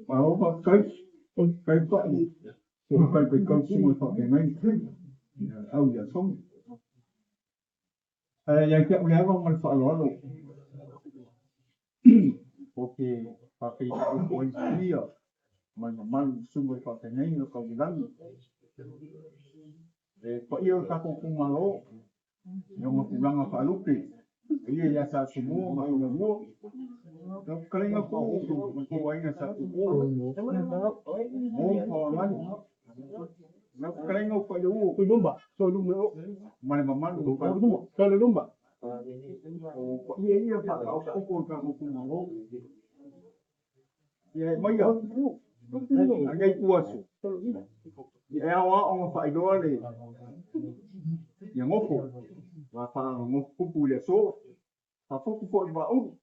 Malo faafetai. Faafetai Pa'i po o talifuaitau i susuga i faafeagaiga ia le au ia Sogi. Ae ia te au le ava ma le faaaloalo ou te faafeiloai atu ai i le paia ma le mamalu i susuga i faafeagaiga tau i le lagi, le paia o le tatou itumalo i ona tulaga faalupe, le paia ia Sa Asomua ma Tuigamua, lau fetalaiga Tuuu ma le tou aiga Sa Tuuu, Mo ma Faoagali, lau fetalaiga Utaileuo ma le mamalu o le faletua. O paia ia faataotooto o le tatou itumalo. Ia ee maia i lenei ituaso, e ao lava ona faailoa le nofo ma faanofotupu i le aso, faafotu foi i le vaaulu.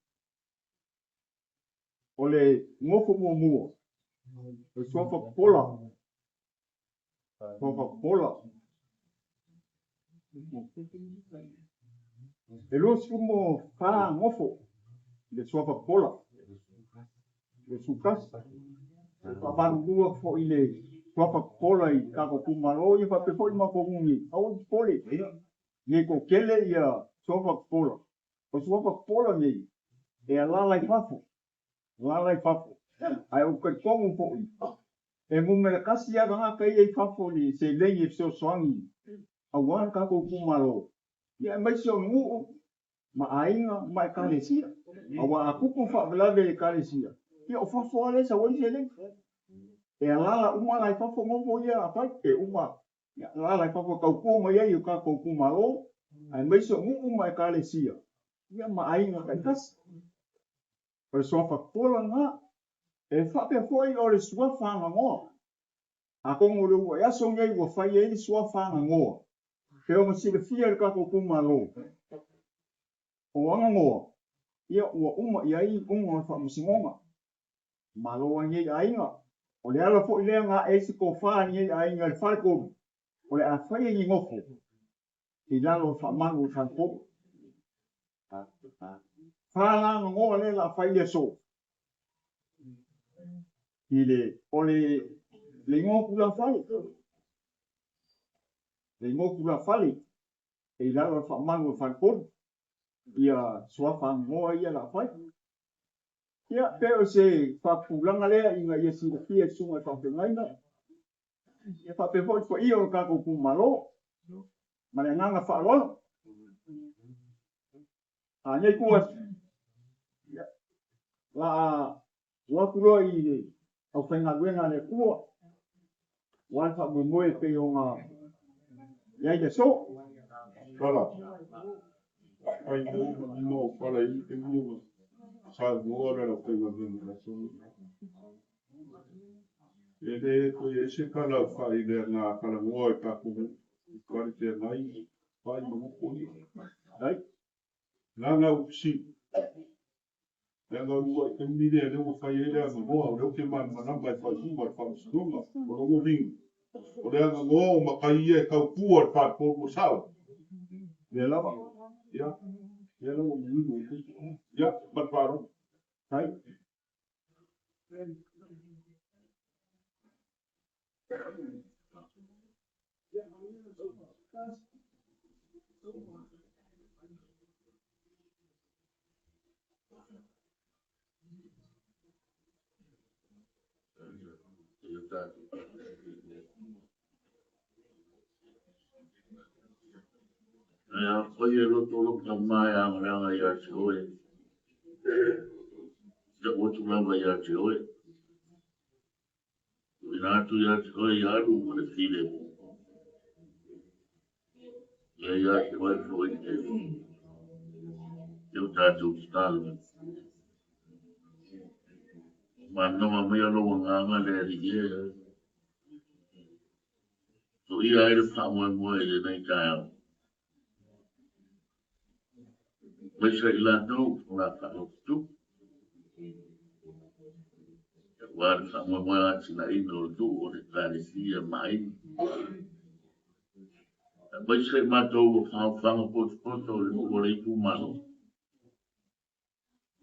O le nofo muamua, o le suafa Pola, suafa Pola. E 24 nofo i le suafa Pola, 21. E faamalulu atu foi i le suafa Pola i tatou itumalo ia faapea foi le matou nuu nei, aua le popole, ne i toatele ia suafa Pola. O suafa Pola nei, e alaala i fafo, alaala i fafo. Ae ou te talitonu foi, e numera tasi lava tagata ia i fafo i le seleni e fesoasoani aua le tatou itumalo, ia aemaise o nuu ma aiga ma ekalesia. Aua a tupu faalavelave i ekalesia, ia o fafo lava lea e sau ai le seleni. E alaala uma la i fafo nofo ia a fai, e uma, ia alaala i fafo e tautua mai ai i o tatou itumalo, aemaise o nuu ma ekalesia, ia ma aiga taitasi. O le suafa Pola lena. E faapea foi o le suafa Aganoa. Atonu o le uluai aso lenei ua fai ai le suafa Aganoa, pei ona silafia e le tatou itumalo, o Aganoa, ia ua uma i ai iuga o le faamasinoga. Malo ai nei aiga. O le ala foi lea na ae ai se tofa a lenei aiga i le faletolu, o le a faia ni nofo i lalo o le faamalu o le faletolu. Fa la Aganoa lea o le a fai i le aso. I le, o le, le igoa tulafale, le igoa tulafale e i lalo o le faamalu o le faletolu, ia suafa Aganoa ia o le a fai. Ia, pe o se faapupulaga lea ina ia silafia e susuga i faafeagaiga, ia faapea foi le paia o le tatou itumalo ma le agaga faaaloalo. A nei tu atu, ia, la a o atu loa i le aufaigaluega a le Atua, aua le faamoemoe e pei ona i ai le aso. Tala, ai mo ma o pala i te mua saunoa le aufaigaluega i le aso lenei. E le toe ese tala o fai lea na talanoa i tatou i fale feagai fai ma nofo ia. Ai. Lana ou fesili, leaga o le uluai taimi lea lea ua fai ai le aganoa, o lea ou te malamalama i faaiuga o le faamasinoga. O lona uiga, o le aganoa o matai ia e tautua i le faletolu o sao. Lea lava. Ia. Lea lava ua manino. Ia, ma le faaaloalo. Ai. E afai e lotolota ma e agaleaga ia te oe, tau atu lava ia te oe, tuuina atu ia te oe ia alu ma le filemu. Ia ia te oe foi te o tatou tatalo. Manava mai lou agaga le Alii e. Soia ai le faamoemoe i lenei taeao. Maise i latou o la faalototupu. Aua le faamoemoe atinaeina o le nuu o le Ekalesia ma aiga. Aemaise i matou o faofaga potopoto o le nuu o le itumalo.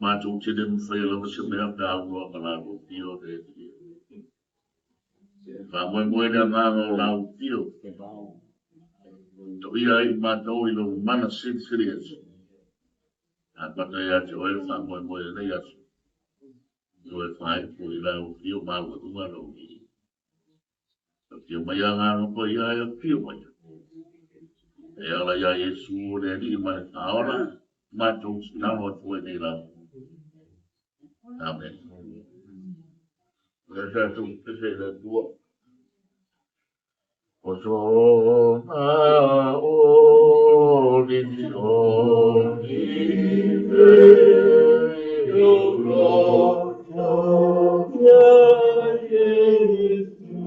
Matou te le mafaia lava se mea pe a aunoa ma la lua afio le Alii. Faamoemoe le agaga o la afio. Toia ai i matou i lou mana silisili ese. Amata ia te oe le faamoemoe i lenei aso. Toe faaipu i lau afio maualuga lou viiga. Afio mai Agaga Paia e afio mai. E ala iā Iesu o le Alii ma le Faaola, matou tatalo atu ai nei lava. Amene. O le tatou pese i le Atua. O sona oli oli e o loto ia Iesu.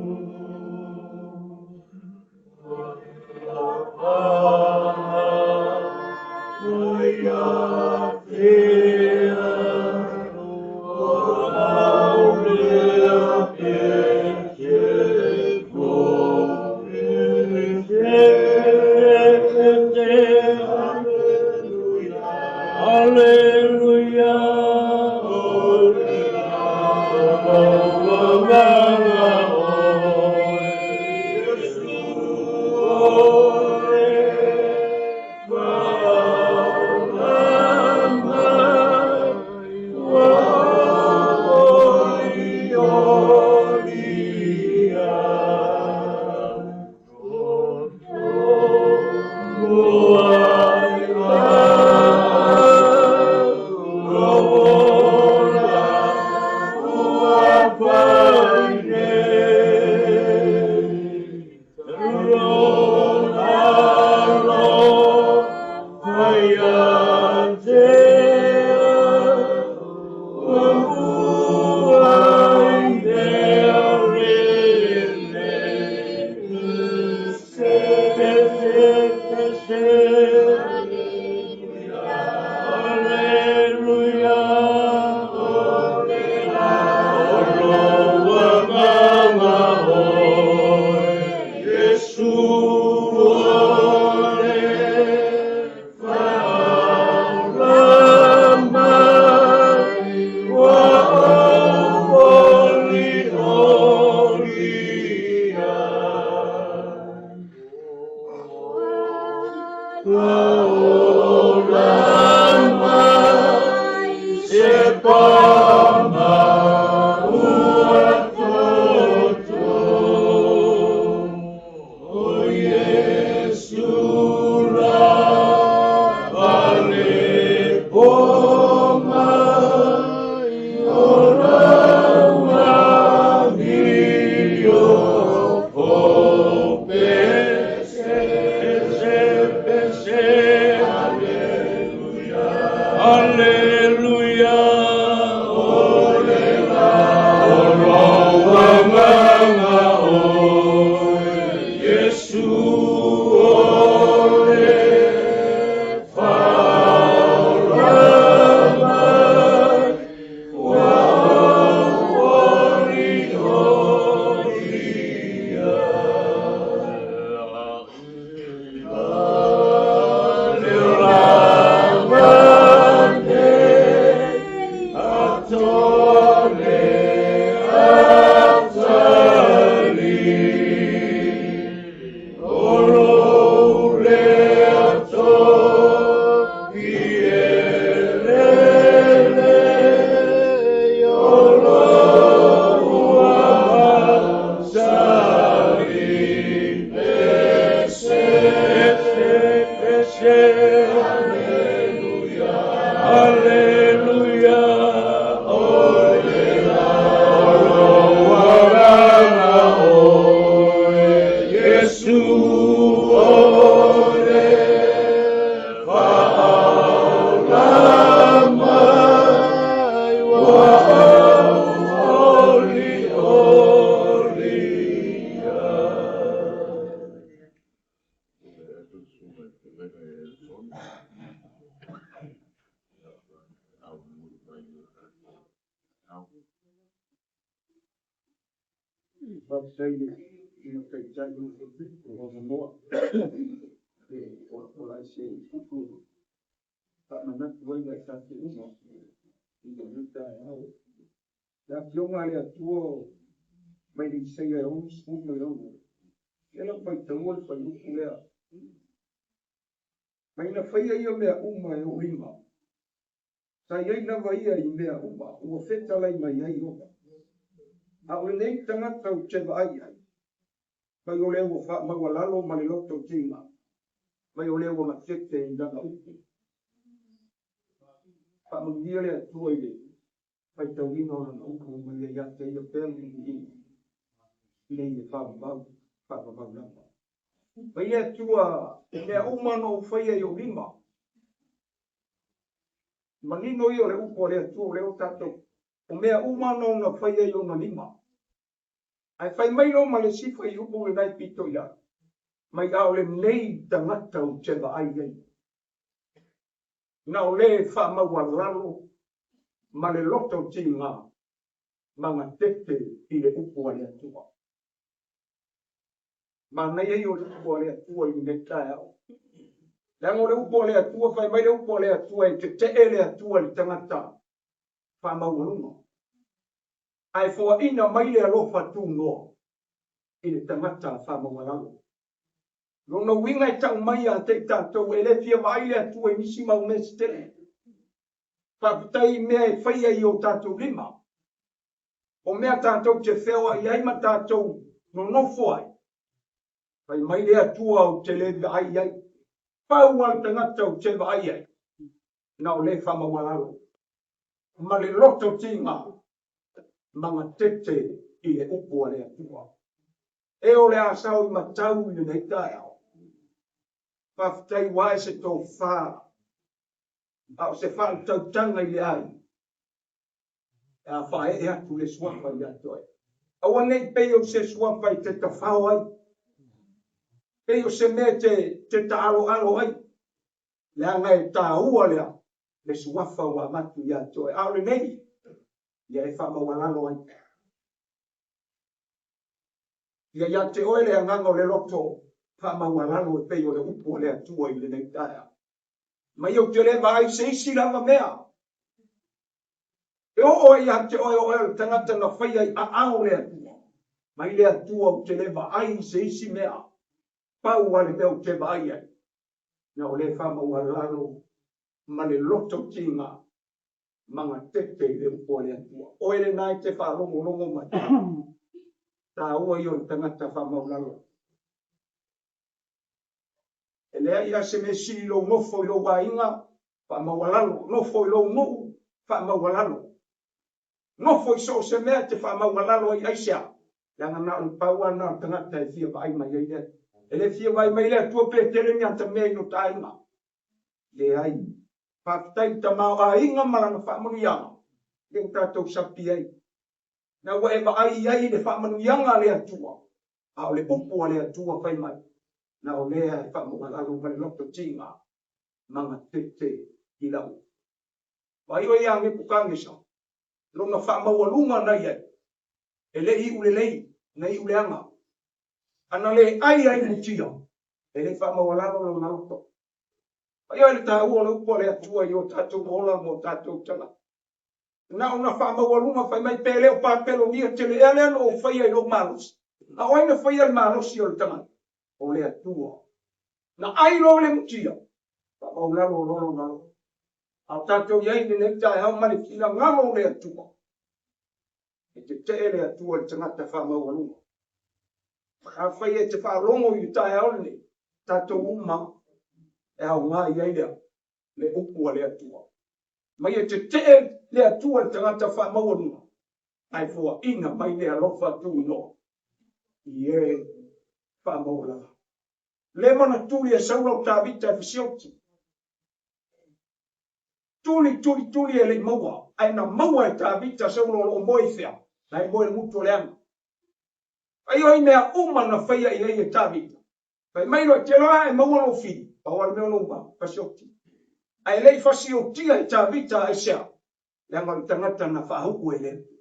Faafetai i le Susuga Taitai o avanoa e polapola ai se upu e faamanatu ai ia i tatou uma i lenei taeao. Le Afioga a le Atua mai le Isaia e 66, ia lau faitaua le fuaiupu lea. Mai na faia ia mea uma e ou lima, Sa i ai lava ia i mea uma ua fetalai mai ai ona. A o lenei tagata ou te vaai i ai, mai o lea ua faamaualalo ma le loto tiga, mai o lea ua gatete i lana upu. Faamanuia le Atua i le faitauina o lana upu ma ia ia te ia pea le viiga, nei e faavavau, faavavau lava. Mai le Atua i mea uma na ou faia i ou lima, Manino ia o le upu a le Atua o lea ua tatou, o mea uma na ona faia i ona lima. Ae fai mai loa ma le isi fuaiupu lena i pito i lalo, mai a o lenei tagata ou te vaai ai, na o le faamaualalo ma le loto tiga ma gatete i le upu a le Atua. Manaia ia o le upu a le Atua i lenei taeao. Leaga o le upu a le Atua, fai mai le upu a le Atua, e tetee le Atua i le tagata faamaualuga, ae foaina mai le alofa tunoa i le tagata faamaualalo. Lona uiga e tau mai ia te i tatou, e le fia vaai le Atua i nisi mau mea se tele. Faafetai i mea e faia i o tatou lima. O mea tatou te feoai ai ma tatou nonofo ai, fai mai le Atua ou te le vaai i ai. Pau lava le tagata ou te vaai ai, na o le faamaualalo ma le loto tiga ma gatete i le upu a le Atua. E o le a sao i matau i lenei taeao. Faafetai ua ae se tofa, a o se faautautaga i le aiga. A faaee atu le suafa ia te oe. Aua ne i pei o se suafa e te tafao ai, pei o se mea e te taaloalo ai, leaga e taua lea le suafa ua avatu ia te oe. A o lenei, ia e faamaualalo ai. Ia ia te oe le agaga o le loto faamaualalo e pei o le upu a le Atua i lenei taeao. Mai ou te le vaai i se isi lava mea. E oo ai ia te oe o oe o le tagata na faia i aao o le Atua. Mai le Atua ou te le vaai i se isi mea. Pau lava le mea ou te vaai ai, na o le faamaualalo ma le loto tiga ma gatete i le upu a le Atua. Oe lena e te faalogologo mai. Taua ia o le tagata faamaualalo. E leai lava se mea sili i lou nofo i lou aiga, faamaualalo, nofo i lou nuu, faamaualalo. Nofo i so o se mea e te faamaualalo ai, aisea? Leaga na o le pau lava lena o le tagata e fia vaai mai ai le Atua. E le fia vaai mai le Atua pe tele ni ata mea i lo ta aiga. Leai. Faafetai i le tamaoaiga ma lana faamanuiaga lea ua tatou sapi ai. Na ua e vaai i ai i le faamanuiaga a le Atua, a o le upu a le Atua fai mai, na o lea e faamaualalo ma le loto tiga ma gatete i lau. Vaai oe ia Nepukanesa, lona faamaualuga na i ai, e le i iu lelei, na iu leaga. Ana le ai ai mutia, e le faamaualalo lona loto. Vaai oe le taua o le upu a le Atua i o tatou ola ma o tatou tagata. Na ona faamaualuga fai mai, pe le o Papelonia tele ea lea na ou faia i lou malosi? A o ai na faia le malosi o le tagata? O le Atua. Na ai loa le mutia, faamaulalo loa lona loto. A o tatou i ai i lenei taeao ma le finagalo o le Atua, e tetee le Atua i le tagata faamaualuga. Afai e te faalogo i le taeao lenei, tatou uma e aoga i ai lea le upu a le Atua. Mai e tetee le Atua i le tagata faamaualuga, ae foaina mai le alofa tunoa i e faamaualalo. Leva na tuli e Saula o Tavita e fasioti. Tuli, tuli, tuli e le i maua, ae na maua e Tavita Saula o lo o moe i fea? Na e moe i le gutu o le ana. Ai o i mea uma na faia i ai e Tavita. Fai mai loa, te loa e maua lou fili, pau lava le mea o lou mau, fasioti. Ae le i fasiotia e Tavita aisea? Leaga o le tagata na faauu e le Atua.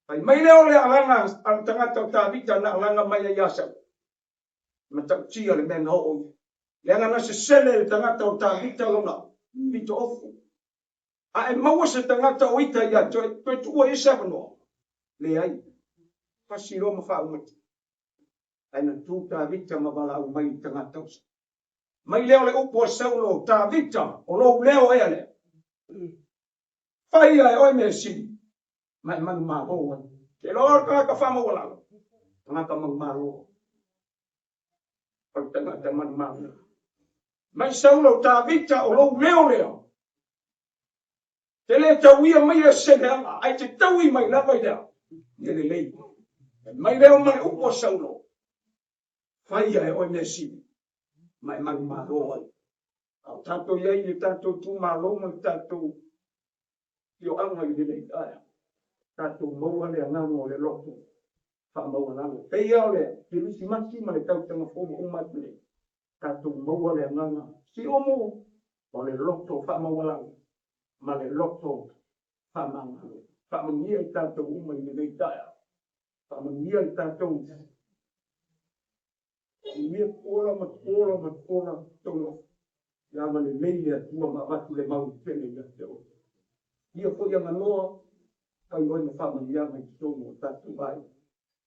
Fai mai lea o le alaga a le tagata o Tavita na alaga mai ai ia Saulo. E matautia le mea na oo i ai. Leaga na sesele e le tagata o Tavita lona pito ofu. A e maua se tagata o ita ia te oe, toe tuua i ai se avanoa? Leai. Pasi loa ma faaumati. Ae na tu Tavita ma valaau mai i le tagata o Saulo. Mai lea o le upu a Saulo, Tavita, o lou leo ea lea? Faia e oe mea sili, ma e manumalo ai. Te iloa o le tagata faamaualalo, tagata manumalo. O le tagata manumalo. Mai Saulo, Tavita, o lou leo lea. Te le tauia mai le seleaga, ae te taui mai lava i le i le lelei. Mai lea o ma le upu a Saulo, faia e oe mea sili, ma e manumalo ai. A o tatou i ai i le tatou itumalo ma le tatou afioaga i lenei taeao, tatou maua le agaga o le loto faamaualalo. E pei lava o le Kerisimasi ma le tausaga fou ua uma atu nei, tatou maua le agaga siumu o le loto faamaualalo ma le loto faamagalo. Faamanuia i tatou uma i lenei taeao. Faamanuia i tatou. Manuia ola ma ola ma ola tonu. Ia agalelei le Atua ma avatu le mau tele ia te oe. Ia foi aganoa, fai oe ma faamanuiaga i totonu o tatou aiga.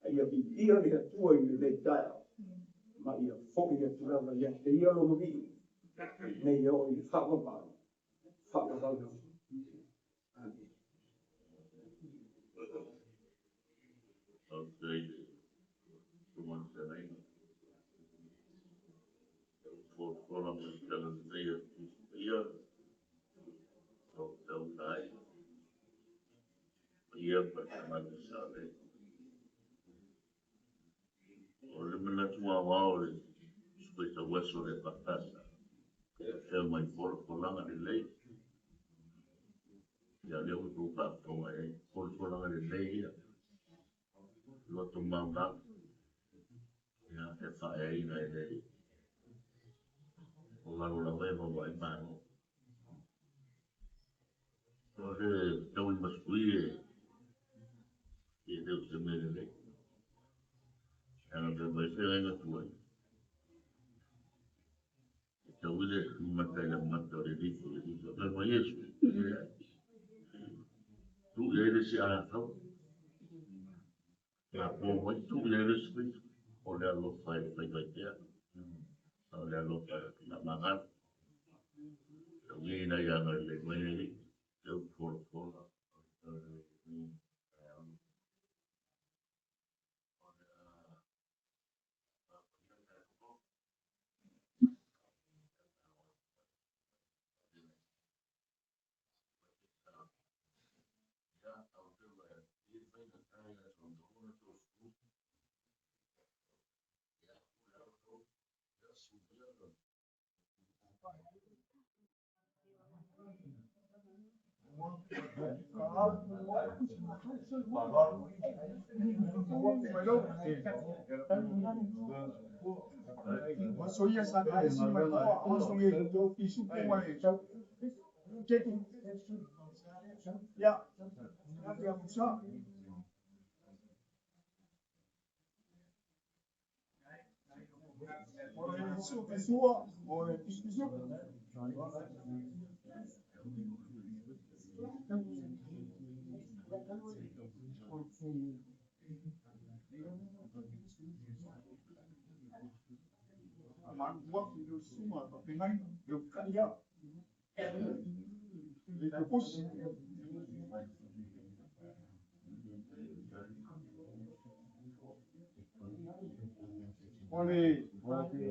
A ia viia le Atua i lenei taeao, ma ia foi atu lava ia te ia lona viiga, nei e oo i le faavavau, faavavau lava. Amene. Faafetai i le Susuga i le Feagaiga. Folafola ma le tala lelei a le Tusi Paia, o tauta ai paia ma le tagata Saole. O le manatu aoao o le Supaita Ueso le Fatasa, e mai folafolaga lelei. Ia lea ua tou faafofoga i ai, folafolaga lelei ia, loto maumau, ia e faaeaina e le o lalo lava e maua ai malo. O le taui masui e e le o se mea lelei. Leaga fai mai feagaiga tuai, e taui le mata i le mata o le lifu le lifu. Fai mai Iesu, e leai. Tuu i ai le isi alataua. A po mai, tuu i ai le isi pito. O le alofa e faifai pea. O le alofa e faamagalo. Tau ia ina ia agalelei mai le Alii, lea ua folafola. O le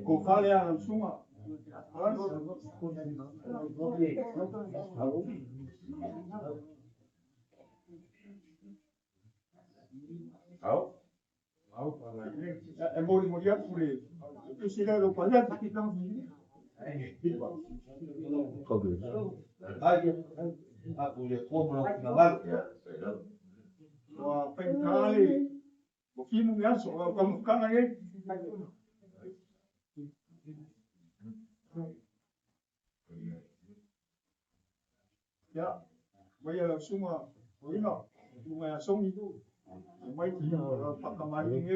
tofa lea a lau susuga. E molimoli atu le tusi lea i lou faliatu. Ua faigata le ua fimu le aso, o lau taumafataga lenei. Ia, maia lau susuga Toeaina, susuga ia Sogi. Mai whakamari nge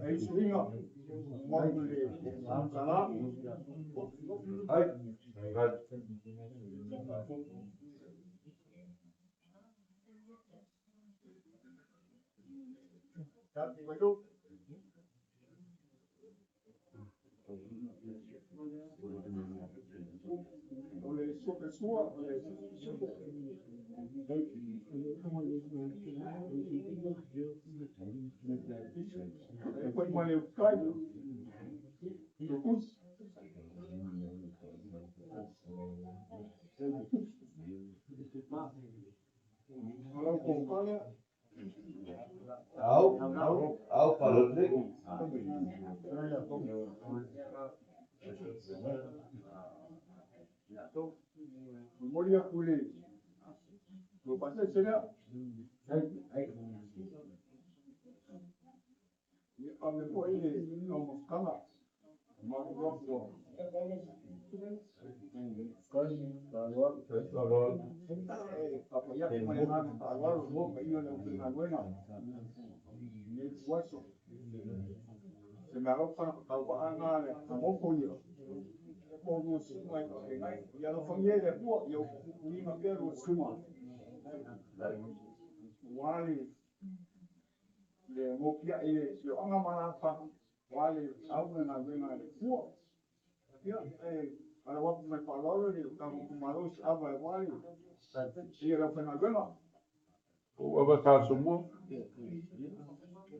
ai suinga mo le sala ai Tati mai o le sua o le Foi ma le ukai Tukus Alau ko kale Au, au, au, palole. Moli aku le Lo pasa sera Ia ame foi le au makanga Ma ro ko Papa ia mai ngā whāwaro mo ka ia le uki ngā wena. Ni waso. Se mea rau whana kau wa anga le ka moko ia. Ko ru sunga i ka ngai. Ia no whangia le pua ia uinga pia ru sunga. Wale le ngopia e le anga mana wha. Wale au ngā wena le pua. Ia e ala wapu mai whālaro le ka kumaro si awa e wale. Ia rau whana wena. O ava sa somua.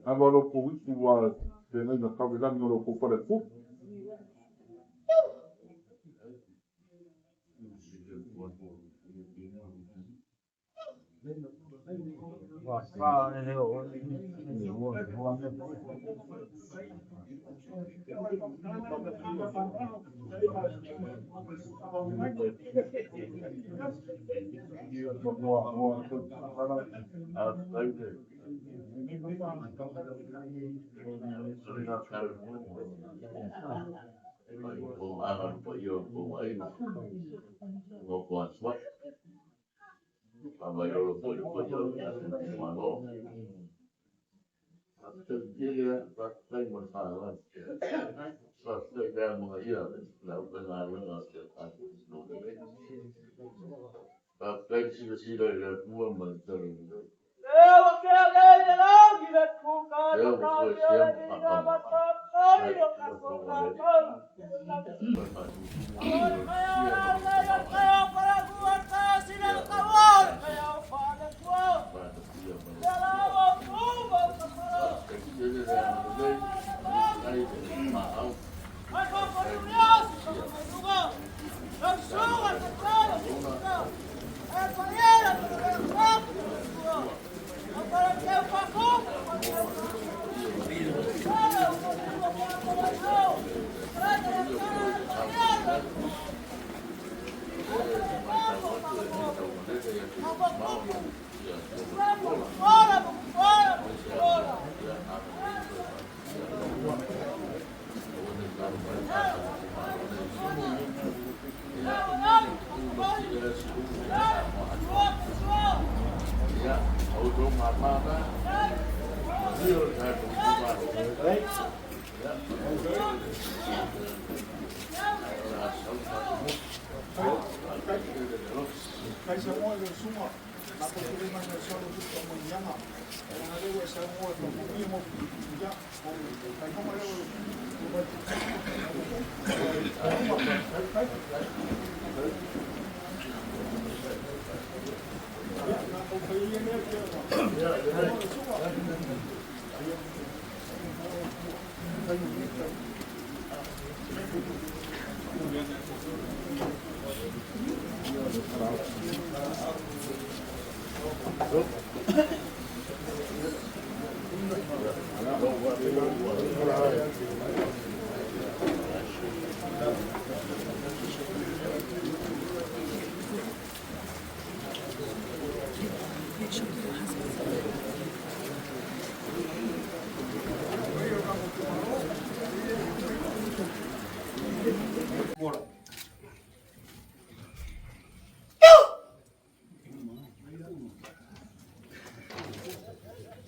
Ava lo ko wiku wa te ngai na kawe langi o lo ko pale pu. Kai sa mo le suma na ko tele mai na solo ku ko mo nyanga. Na le wa sa mo ko mo mi mo ya ko kai mo le na ko kai ye me ke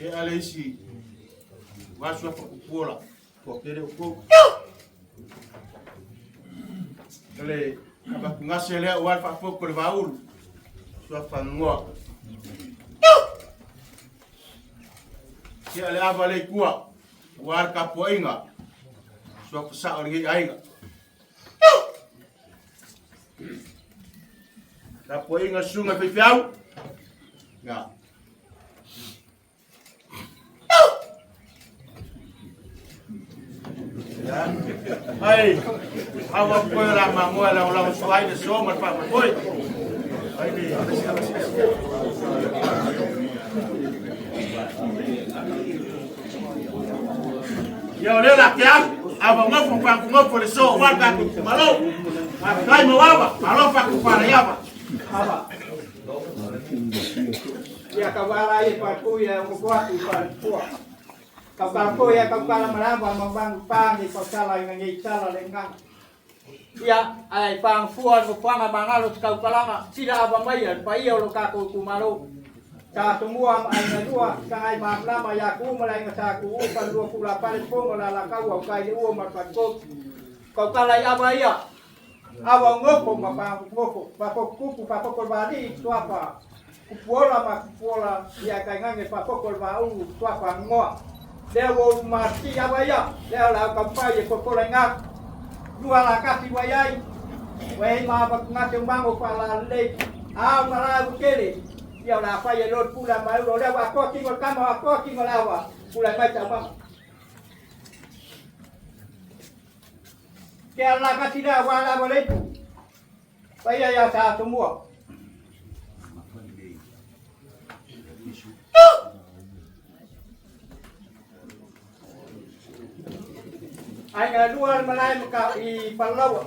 Ke ale isi wasu apa kupuola ko kere uko. Ele abakungase lea o alfa foko le vaulu suafa ngoa. Ke ale ava le kua o al kapoinga suafa sa o le aiga. Kapoinga sunga fefiau. Ya. Ai, awa koe la mangoa la ola suai le so ma pa koe. Ai ni. Ia o lea la ke au, awa ngofo pa ngofo le so wa ka ku malo. Ma kai mo wawa, malo pa ku pa yava. Ava. Ia ka wala i pa ku ia o ko atu pa pua. Ka ka ko ia ka kala malamba ma bang pang i pa sala i ngai sala le ngang. Ia ai pang fua no panga mangalo ka kalanga sila ava mai al pa ia o lo ka ko ku malo. Sa tumua ma ai ngalua sa ai ma lama ya ku ma lai sa ku u pa lua ku la pa le pongo la la ka ua kai le ua ma pa ko. Ka kala i ava ia. Awa ngoko ma pa ngoko pa ko kupu pa ko vali tua pa kupuola ma kupuola ia kai ngange pa ko va u tua pa ngoa lea wo ma ti awa ia lea la ka pa ye ko ko nga lua la ka ti wa yai wei ma pa ngate mango pa la le a ma la u kele ia la fa ye lo pula ma lo lea wa ko ki ngo kama wa ko ki ngo la wa pula mai ta ma ke ala ka tira wa la wa le pa ia ia sa tumua. Ai nga lua malai maka i palawa.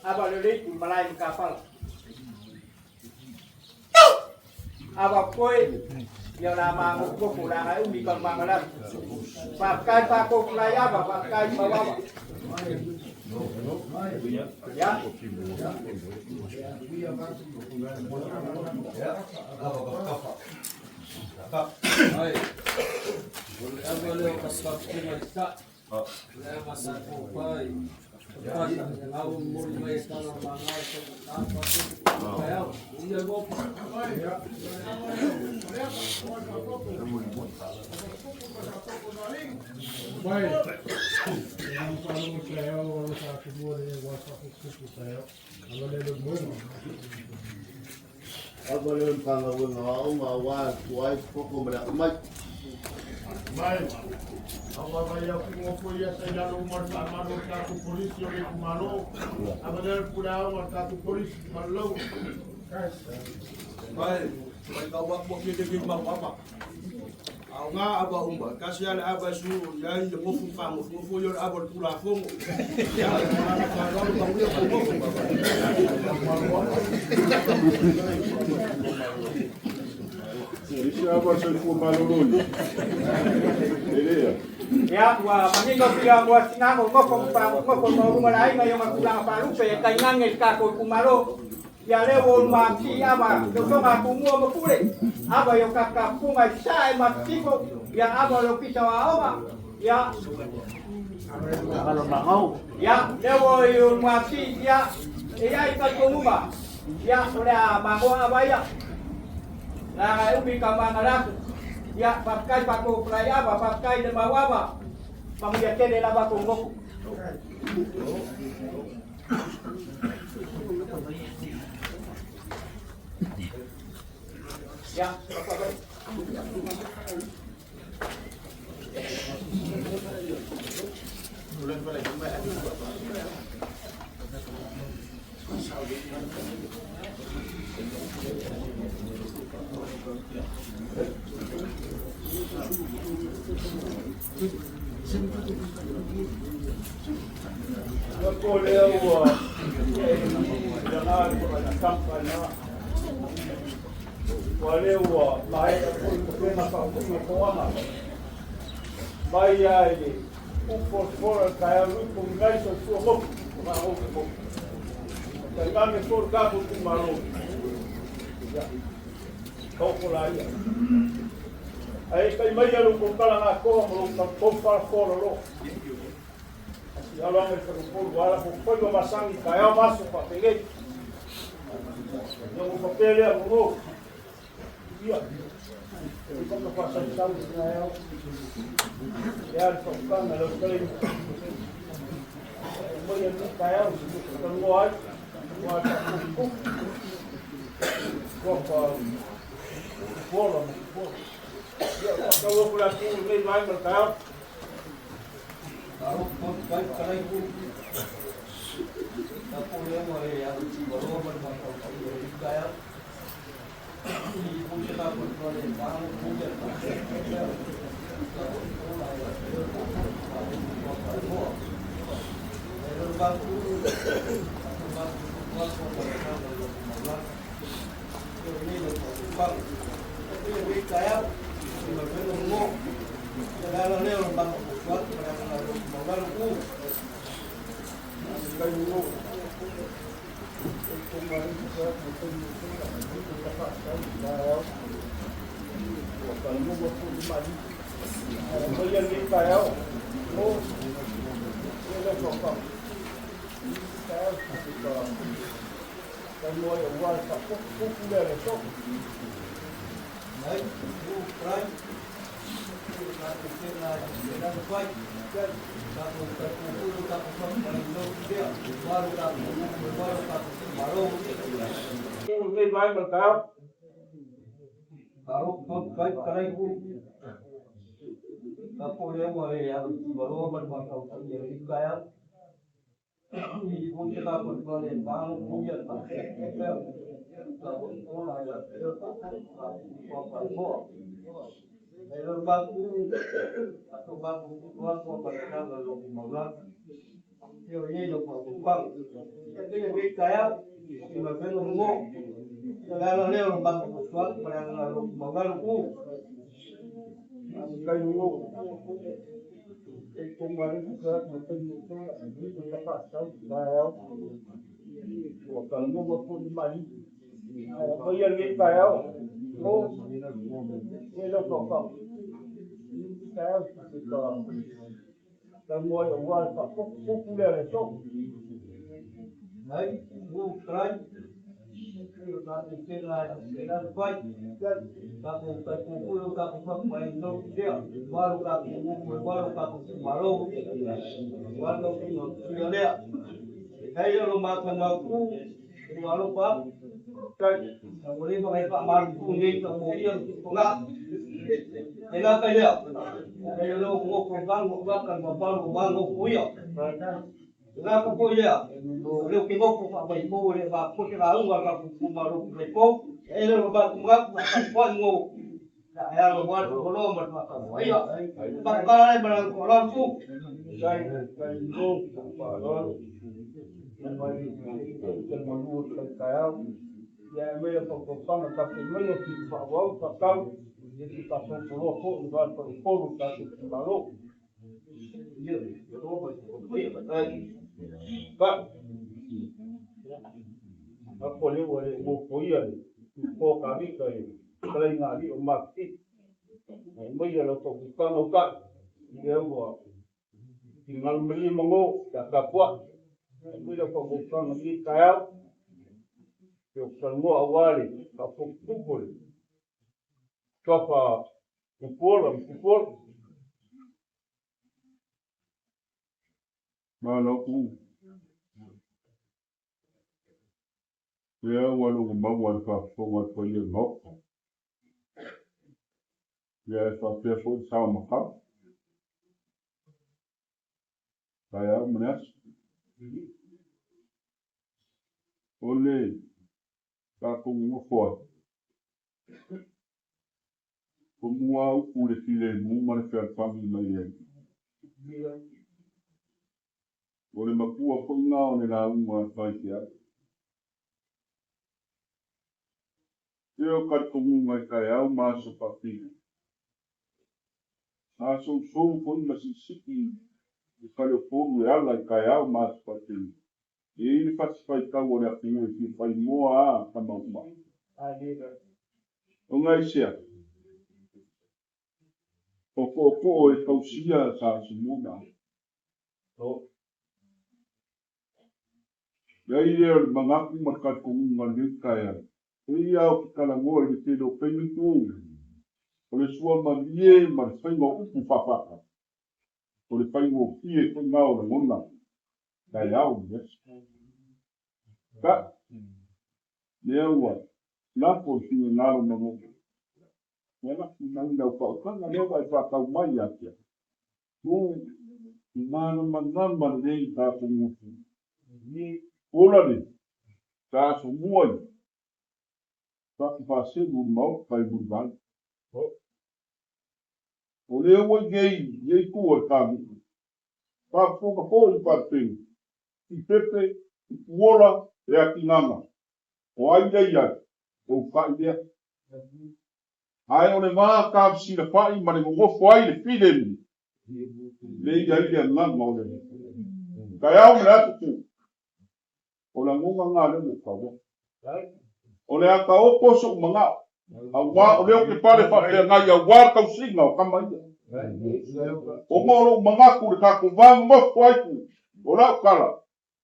Aba le le malai maka pala. Aba koi ia la ma ngo ko la ngai umi ka ma la. Pa kai pa ko la ya ba pa kai pa wa. Ya. Ai. O le ava lea o ka fakuga i sa. Le ava sa ko pai. Pasa, ngau mori mai e tala mangau sa ka pa ko kai au. Ia go. Mai, e ang palo sa eo, o sa kumua le wa sa kuku sa eo. Ava le le moena. Ava le mpanga wenga wa unga wa tuai poko mara mai. Mai, awa vai au ki ngofo ia sa ilalo umar sa amalo ta ku polisi o le kumalo. Ava le pula au ta ku polisi malo. Mai, mai ka wa ko ke ke ma papa. Au ngā ava umba, kasi ale ava su ya i ngofu fa ngofu ngofu yo ava pula fongo. Ya ka ro ka uia ko ngofu. Isi ava sa ku malololi. Elea. Ya wa mangingo pila mo sinango ngoko pa ngoko mo ruma la inga yo makula pa lupe kai ngange ka ko kumalo. Ya le wo ma ti aba yo to ma kumua mo pule. Aba yo ka ka punga sa e ma tipo ya aba lo pisa wa oma. Ya Ya le wo yo ma ti ya ya i ka kumuma. Ya ole a ma mo aba ya. La umi ka ma ngala. Ya pakai pa ko playa ba pakai le mawaba. Pamuya kele la ba ko ngoko. Ya, Ia ko lea ua ia ngā na kampa na. Ua lea ua mae a koi ko pena pa ko koanga. Mai ai le upo fora ka au lupo ngai so tua moku. Ma o ko. Tainane foi le tatou itumalo. Ia, taoto laia. Ae tai maia lou tautala gatoa ma lou tatou falafoa laloa. Asi alo ane i faleupolu ua ala kou faiva masani i taeao ma aso faapenei. Ia ua faapea lea gogo. Ia, e paka faasalisali i taeao. Ia le faukana lau fetalaiga. E maia lenei taeao se talanoa ai. Ua faapupupu. Ua fa puola ma puola. Ia, faatau atu le atunuu i lenei vaega o le taeao. Lenei vaega o le taeao. Ua talanoa foi le maliu. Ae aumaia lenei taeao. O, e lau faufau. Taeao se ka talanoa ai aua le faapupupu lea le aso. Tai tai no faaaloalo. Mai le malu o le taeao. Ia e aumai lau faautautaga tatou maia se faaauau faatau i se tatou toloa foi i le va o Upolu o le tatou itumalo. Apo lea ua le nofoia le tutoa Kavita i le fetalaiga a alii o Maketi. Ae maia lau faautautaga utai i lea ua finagalo malie mago pe a tapuai. Ae maia lau faautautaga i lenei taeao. Pe ou te talanoa aua le faaputuputu o le suafa Tupuola ma Tupuola. Malo u. Lea ua logo maua i le faafofoga a le paia o le Maota. Ia e faapea foi le sao makau. Taeao ma le aso. O le tatou nonofo ai, tomua upu i le filemu ma le fealofani mai le Alii. O le matua foi lena o le lauga a le faifeau. Se o talitonuga i taeao ma aso faapili. Sa sousou foi ma siisii i Faleupolu e ala i taeao ma aso faapili. E i ai le fasi faitau a le atunuu e fia faimoa a tama uma. Ona aisea? O tootoo e tausia sa Simona. Leai lea o le manatu ma le talitonuga i lenei taeao. E i ai ou te talanoa i le tele o taimi tu, o le suamalie ma le faiga o upu faafaatasi, o le faigofie foi na o lagona taeao i le aso. Ka, lea ua lafo le finagalo ma lou Ia lafo mai lau faautaga lea ua e faatau mai ia te au. Tu, malamalama lelei tatou motu. Ola le ta aso mua i fatu faaselu i le Maota i Mulivai. O lea ua i nei i itu o le Kamu'u. Faafofoga foi i Falepehu, i Pepe, i Puola, e Atinana. O ai lea i ai? O uka'i lea. Ae o le va tafesilafa'i ma le nonofo ai le filemu, lea i ai le agaga o le taeao ma le aso tu. O lagona na lea ua ou taua. O le a taoto so'u mana'o, auā o lea ou te pale faafeagai auā le tausiga o tama ia. Ona o lo'u manatu i le tatou va nonofo ai tu, o la'u tala,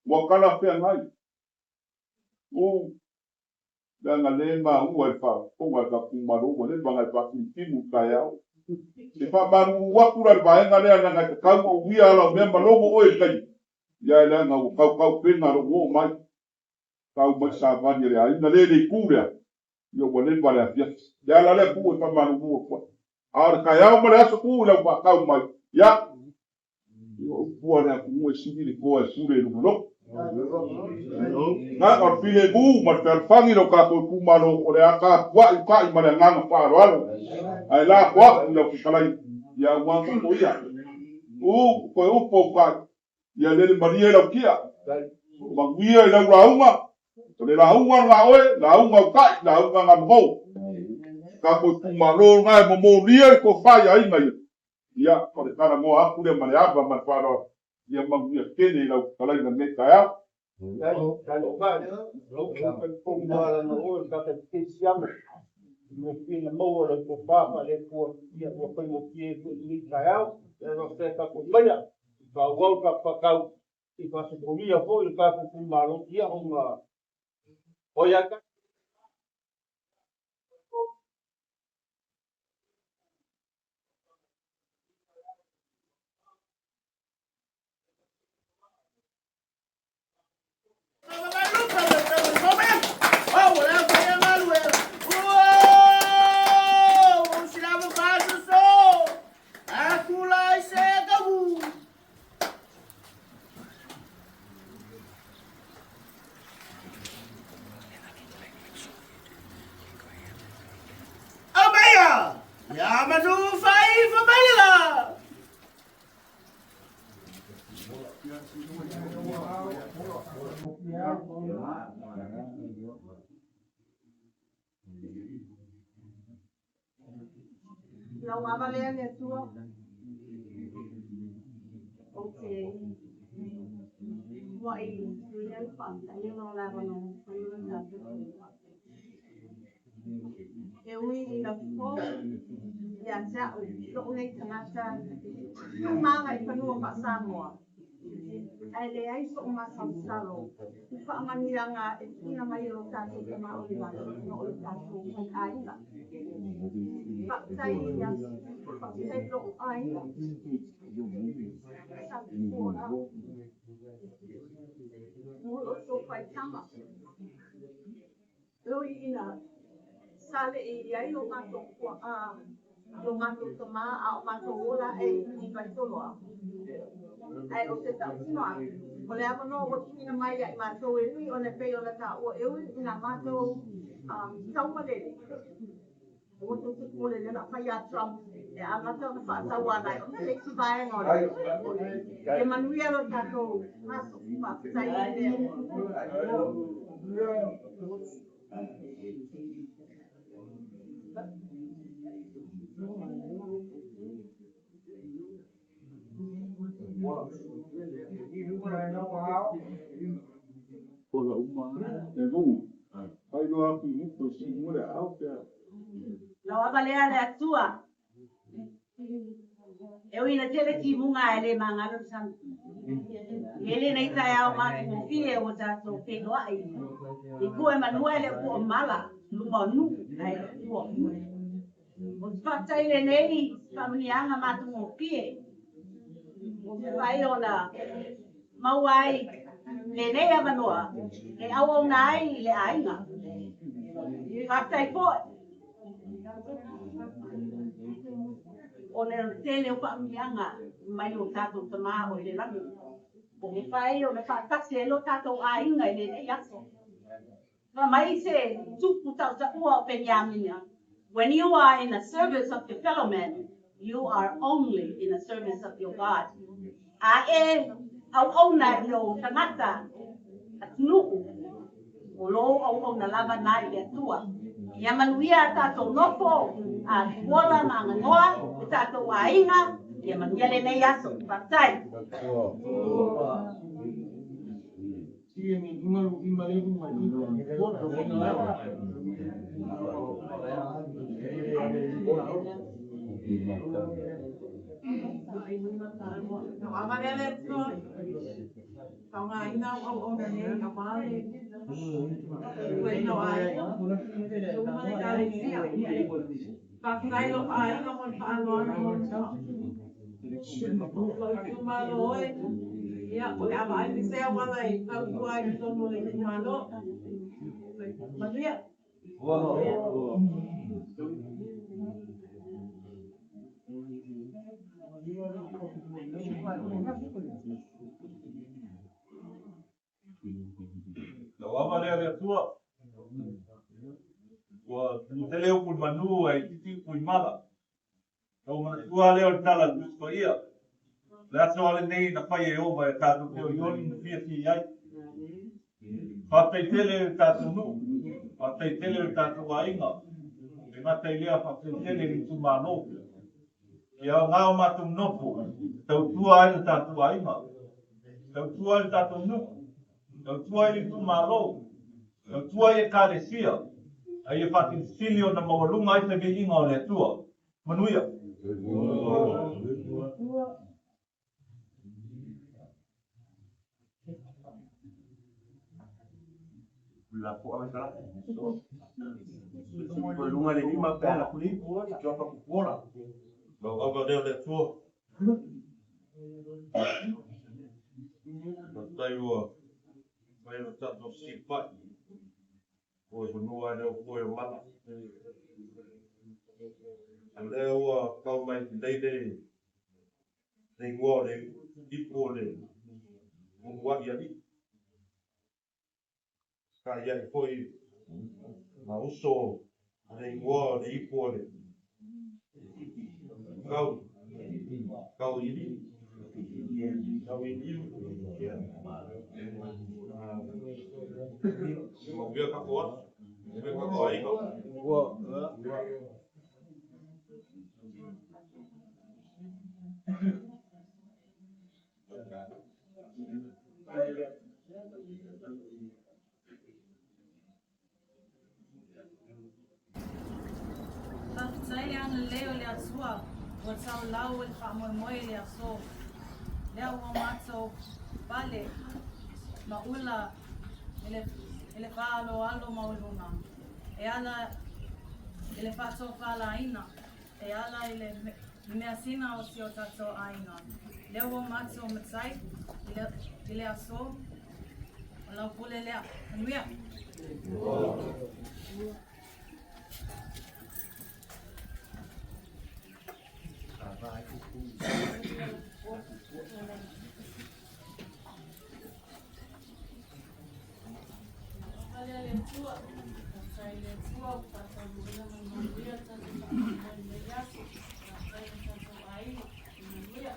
ua talafeagai. U, leaga lea e maua i le faafofoga a le tatou itumalo ua leva ona e faatimutimu i le taeao. E faamalulu atu la i le vaega lea leaga e tatau ona uia ala o mea ma logo oe i le taimi, ia leaga ua tautaupega lou oo mai, tau mai le savali a le aiga lea i le itu lea, ia ua leva le afiafi. Le ala lea tuu e faamalulu atu ai. A o le taeao ma le aso tuu i lau faatau mai, ia, Ua upu le atunuu e sili le toa e pule i lona loto. Na o le filemu ma le fealofani lo tatou itumalo o le a tapuai utai ma le agaga faaaloalo. Ae lafo atu i lau fetalaiga ia aua toto ia. U toe upu utai ia lele malie lau tia. Manuia i lau lauga, o le lauga lena oe, lauga utai, lauga gamagou. Tatou itumalo lena e momolia le tofa i aiga ia. Ia, o le talanoa atu lea ma le ava ma le faaaloalo, ia manuia tele i lau fetalaiga i lenei taeao. Lau ava lea le Atua, ou te muaʻi i ai le faafetai ona o le avanoa mafai ona tatou feiloai. E ui ina fou ia te a'u lo'u nei tagata tu ma agaifanua faa-Samoa, ae leai so'u masalosalo i faamanuiaga e tuuina mai e lo tatou Tama o le lagi ona o le tatou faiaiga. Faafetai ia faafetai lo'u aiga sa tupuola mo lo outou faitama. E ui ina sa le'i i ai lo matou lo matou tama a o matou ola aʻe i Vaitoloa, ae ou te tautino atu, o le avanoa ua tuuina mai ia i matou e ui ona e pei ona taua e ui ina matou taumalele, aua tou te popole lea o le a fai ia Trump e amata ona faatauana ai ona le isi vaega o le ia manuia lo tatou aso. Faafetai i le E luga. Failoa atu i uta o sii mo le aao pe a. Lau ava lea le Atua. E ui ina tele timuga ae le magalo le sami. E le nei taeao matagofie ua tatou feiloai i pue manua e le o puo mala luma o nuu ae le o tua o nuu. Ou te faafetai i lenei faamanuiaga matagofie ua mafai ona maua ai lenei avanoa e auauna ai i le aiga. Faafetai foi ona o le tele o faamanuiaga mai lo tatou Tama o i le lagi ua mafai ona faatasi ai lo tatou aiga i lenei aso. Fai mai se tupu tautaua o Peniamina, When you are in the service of your fellow man, you are only in the service of your God. A e auauna i ou tagata atunuu, o lou auauna lava na i le Atua. Ia manuia a tatou nofo, a tuola ma aganoa le tatou aiga, ia manuia lenei aso. Faafetai. Ava lea le Atua, faaaogaina au auauna nei aua le tautuaina o aiga, nuu ma le Ekalesia. Faafetai lou aiga mo le faaaloalo mo lou itumalo e. Ia, o le a vaai pea se auala e tautua ai i totonu o le itumalo. Manuia. Lau ava lea le Atua, ua tele upu i manu ae itiiti upu i mala. Lau manatua lea o le tala a le Tusi Paia, o le aso lava lenei na fai e Ieova e tatou te olioli ma fiafia i ai. Faafetai tele i le tatou nuu, faafetai tele i le tatou aiga, e le gata i lea, faafetai tele i le itumalo. Ia aoga o matou nofo e tautua ai le tatou aiga, tautua ai le tatou nuu, tautua ai le itumalo, tautua ai Ekalesia, a ia faasilisili ona maualuga ai se viiga o le Atua. Manuia. Lau ava lea le Atua. Faafetai ua mafai ona tatou fesilafai po i fanua ai lea foe o mala. O lea ua tau mai nei le igoa o le ipu o le uluai alii. Sa i ai foi ma uso le igoa o le ipu o le kau, kau ili, kau ili. Manuia tatou aso, manuia tatou aiga. Faafetai le agalelei o le Atua ua taulau i le faamoemoe i le aso lea ua matou pale ma ula i le faaaloalo maualuga e ala i le faatofalaiga e ala i le measina o si o tatou aiga lea ua matou matai i le aso o lau pule lea. Manuia. Faafetai le Atua, faafetai le Atua ua faataunuuina ma le manuia le tatou faamoemoe i lenei aso. Faafetai i lo tatou aiga, manuia.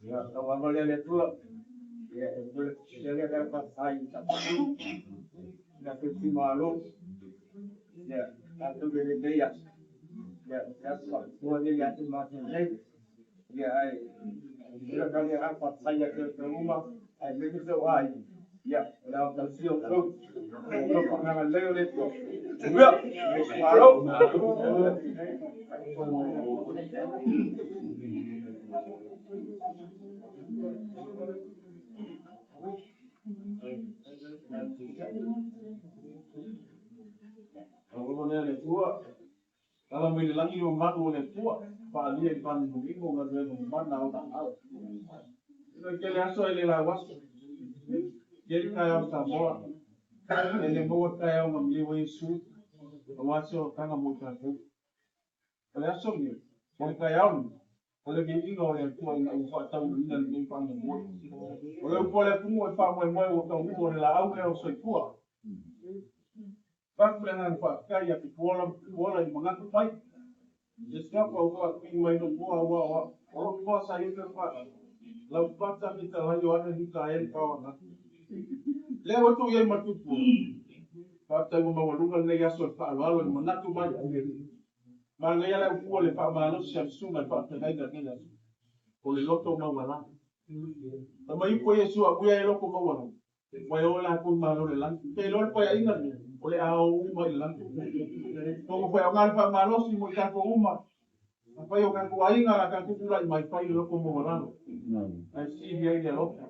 Ia, lau ava lea le Atua. Ia, e momoli le agaga faafetai i tatou itumalo, ia, tatou te lenei aso, ia, o se aso faapitoa lenei ia te matou nei. Ia, ae momoli le agaga faafetai ia te outou uma, aemaise o aiga, ia, o le a tausia outou i le alofa ma le agalelei o le Atua. Manuia le itumalo. Alofa lea le Atua, tala mai le lagi o manu o le Atua, faalia i fagimogigo galuega mamana a ona aao. Ino i tele aso e le lau aso. Keli taeao Samoa, e le maua taeao na miliu ai Iesu, aua se olataga mo i tatou. O le aso lenei, o le taeao lenei, o le viiga o le Atua ina ua faataunuuina lenei faamoemoe. O le upu a le atunuu e faamoemoe ua taunuu o le laau lea o le soifua. Avatu le agaga faafetai ia Tupuola ma Tupuola i le manatu mai. I se apa ua faatui mai lou igoa aua o lou igoa sa i ai pepa Laupata Fetalai Ioane Mikaeli Paoana. Lea ua tuu i ai ma Tupuola. Faafetai ua maualuga lenei aso i le faaaloalo i le manatu mai. Manaia le upu o le faamalosi a le susuga i le faafeagaiga i lenei aso. O le loto maualalo. Fai mai upu a Iesu, Amuia e loto maualalo, ua e o latou i Malo o le lagi. Ou te iloa le paeaiga lenei, o le a o uma i le lagi. Atonu foi aoga le faamalosi mo i tatou uma. Afai o tatou aiga o le a tatou tulai mai, fai le loto maualalo, ae sili ai le alofa.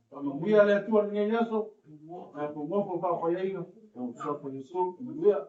Faamanuia le Atua i lenei aso, tatou nofo faapaeaiga, suafa Iesu, manuia.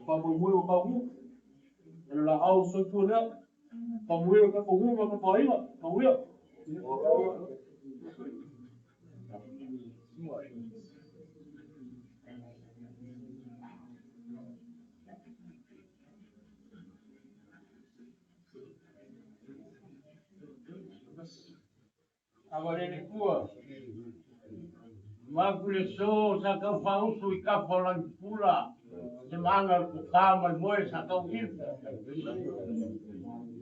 Faamoemoe ua taunuu, o le laau o le soifua lea. Faamanuia i lo tatou nuu ma lo tatou aiga. Manuia. Avalele tua. Mapu le so sa tau faausu i kafa o Lagipula, se maga o le tofa ma le moe sa tau ilu.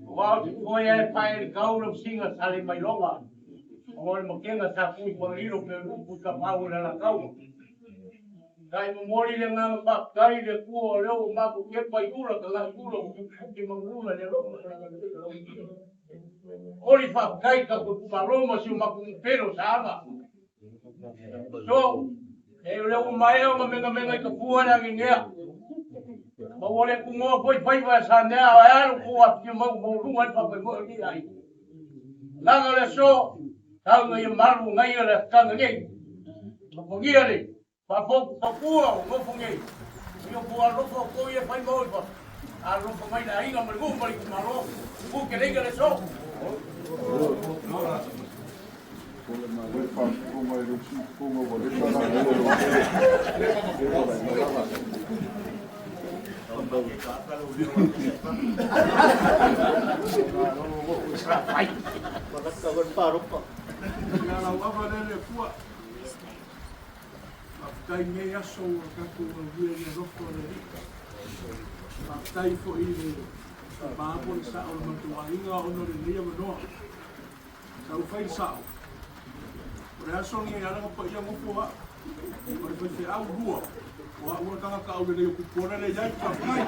Aua o te foe ae pae i le tau lau siga sa le mailoga, ona o le makega sa tu i Fagalilo pe o le upu i Tapaau o le Alataua. Sa i momoli le agaga faafetai i le Atua o lea ua matou tepa i ula tagai ula ua futifuti manulula i le alofa ma le agalelei o lau Alii. Oli faafetai i tatou itumalo ma si o matou nuu pele o Saaga. So, e o lea ua maea ona megamega i tafua le agenea. Ma ua le tunoa foi faiva e sanea ae a lo tou afifio mau maualuga ai le faamoemoe o lenei aiga. Agaga o le aso, tau ina ia malu agaia le afitaga nei. Alofagia le faafotufatua o nofo nei, ia outou alolofa outou ia e fai ma o i fafo, alolofa mai le aiga ma le nuu ma le itumalo, u ke leiga le aso. Ia lau ava lea le Atua. Faafetai i lenei aso ua tatou aulia i le alofa o le Alii. Faafetai foi i le tama po o le sao o le matou aiga ona o lenei avanoa. Sa ou fai le sao, o le aso lenei e ala ona paia nofo au, o le faifeau lua, o au le tagata aulelei o Tupuola lea e i ai. Faafetai.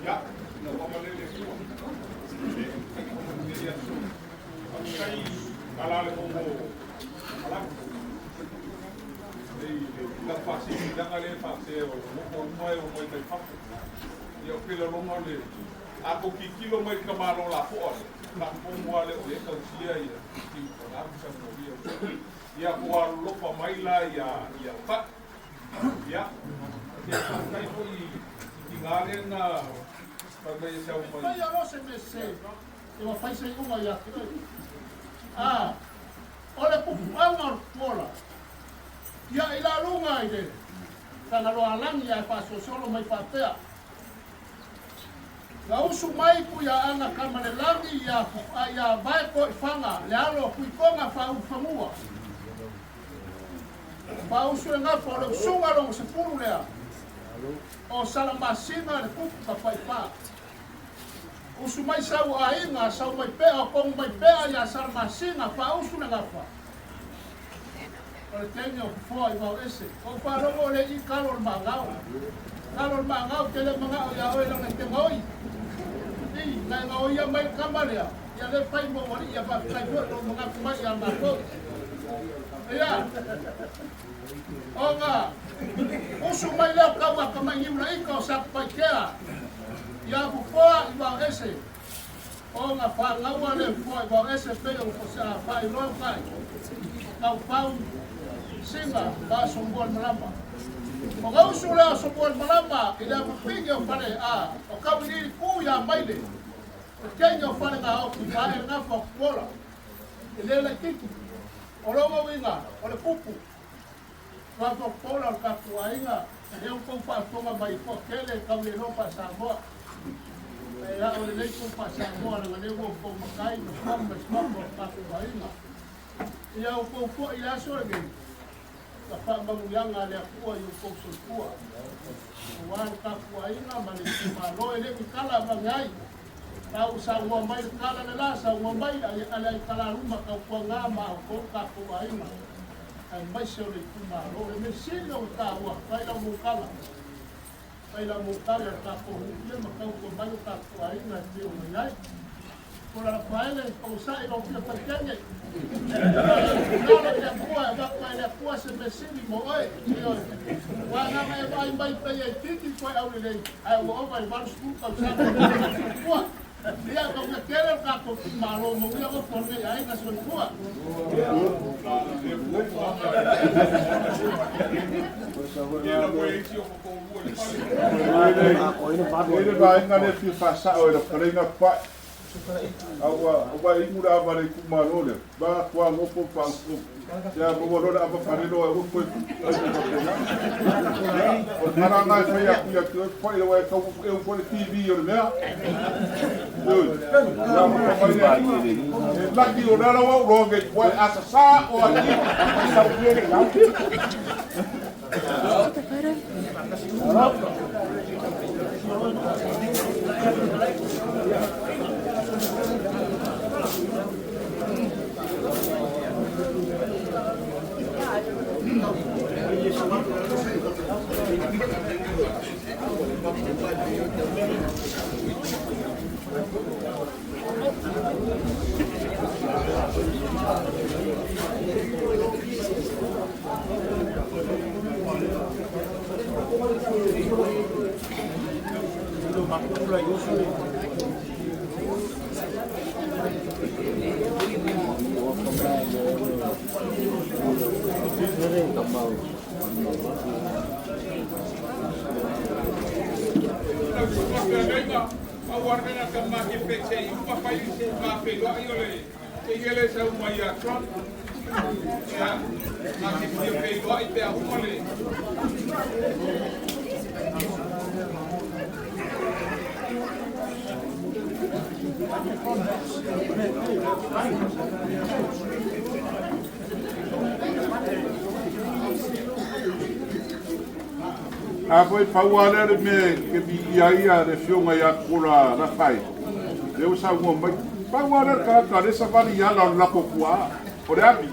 Ia, na famalele Atua. Lenei aso. Faafetai ala le momo malaga. Nei le tulaga faasilisiliga lea e faasea o nofo uma e o mai mai fafo. Ia o pele loma le a tou tilotilo mai i le tamaloa lafoa lea, faafofoga lava lea o lea e tausia ia tiutaga ma samolia. Ia tou alolofa mai la ia ia Fa'i. Ia, e faafetai foi i tiga lea na fai mai e sau mai. Faia loa se mea sese, e ua fai se iuga ia te oe. A, o le pupuaga o le pola, ia i laluga i le Tagaloaalagi ae faasolosolo mai faapea, Na usu mai Puiaaga Kamalelagi ia ia Vaetoifaga le alo o Tuitoga Faaulufanua. Faausu le gafa o le usuga lona 10 lea o Salamasina le tupu tafaipā. Usu mai sau aiga, sau mai pea o kogu mai pea ia Salamasina, faausu le gafa o le teine o fofoa i vao ese. Ua ou faalogo o le i kalo o le maagao. Kalo o le maagao te le magao ia oe laga e te gaoi. I, na e gaoia mai le kama lea, ia le fai mo ualii ia faafetai foi lou manatu mai ia matou. Ia, ona usu mai lea o tau a Tamainiu laika o Satupaitea ia fofoa i vao ese. Ona fangaua le fofoa i vao ese pei o faailoa kai. Taufau singa ma somua le malama. O gausu lea o somua le malama i le apapigi o fale a o kauilili ku ia maile. O teine o fale ngā oki pa e ngafa o kuola. E le laititi. O longa uiga o le pupu. Ngafa o kuola o le tatou aiga. E leo kou faafofoga mai po kele kau le lopa Samoa. E a o le lei kou faa-Samoa laga lea ua kou matai ma suafa ma suafa o le tatou aiga. Ia o kou foi le aso lenei, ka faamanuiaga a le Atua i outou soifua. Aua le tapuaiga ma le itumalo e le ni tala avane ai. Tau saunoa mai le tala le la, saunoa mai ale ai talaluma tautuaga ma outou tatou aiga. Aemaise o le itumalo. Le mea sili o taua, fai lau moutala. Fai lau moutala le tatou huia ma tautua mai o tatou aiga e pei ona i ai. O la faele, o sa'i lau fia faitene. Lalo i le Atua, e avatu ai le Atua se mea sili mo oe. Ioe. Ua agaga e vaai mai pei e itiiti koe aulelei, ae ua ova i le 80 tausaga o le soifua. Ia, tau tele o tatou itumalo, manuia ofo o lenei aiga soifua. E le vaega lea fia faasao e lau fetalaiga Pa'i. A ua ua imu le ava le itumalo lea. Ba tua gopo pa upu. Ia maua loa le ava falelo e ua koe ai se faapena. Ia, o le tala lena e fai atu ia te oe Pa'i aua e tau e u foi le TV o le mea. Oi, ia ma fa mai le e laki o le ala ua uloa ngei ua e asasa o ati. le tagata ma te pe se i uma fai se ma feiloai o le te ia le sau mai ia Trump. Ia, ma te fia feiloai pe a uma le. A foi pau lava lea le mea ke viia ai le Afioga ia Kola Rafai, lea ua saunoa mai. Pau lava lea le tagata o lea e savali i ala o le latou tuaa, o le ami.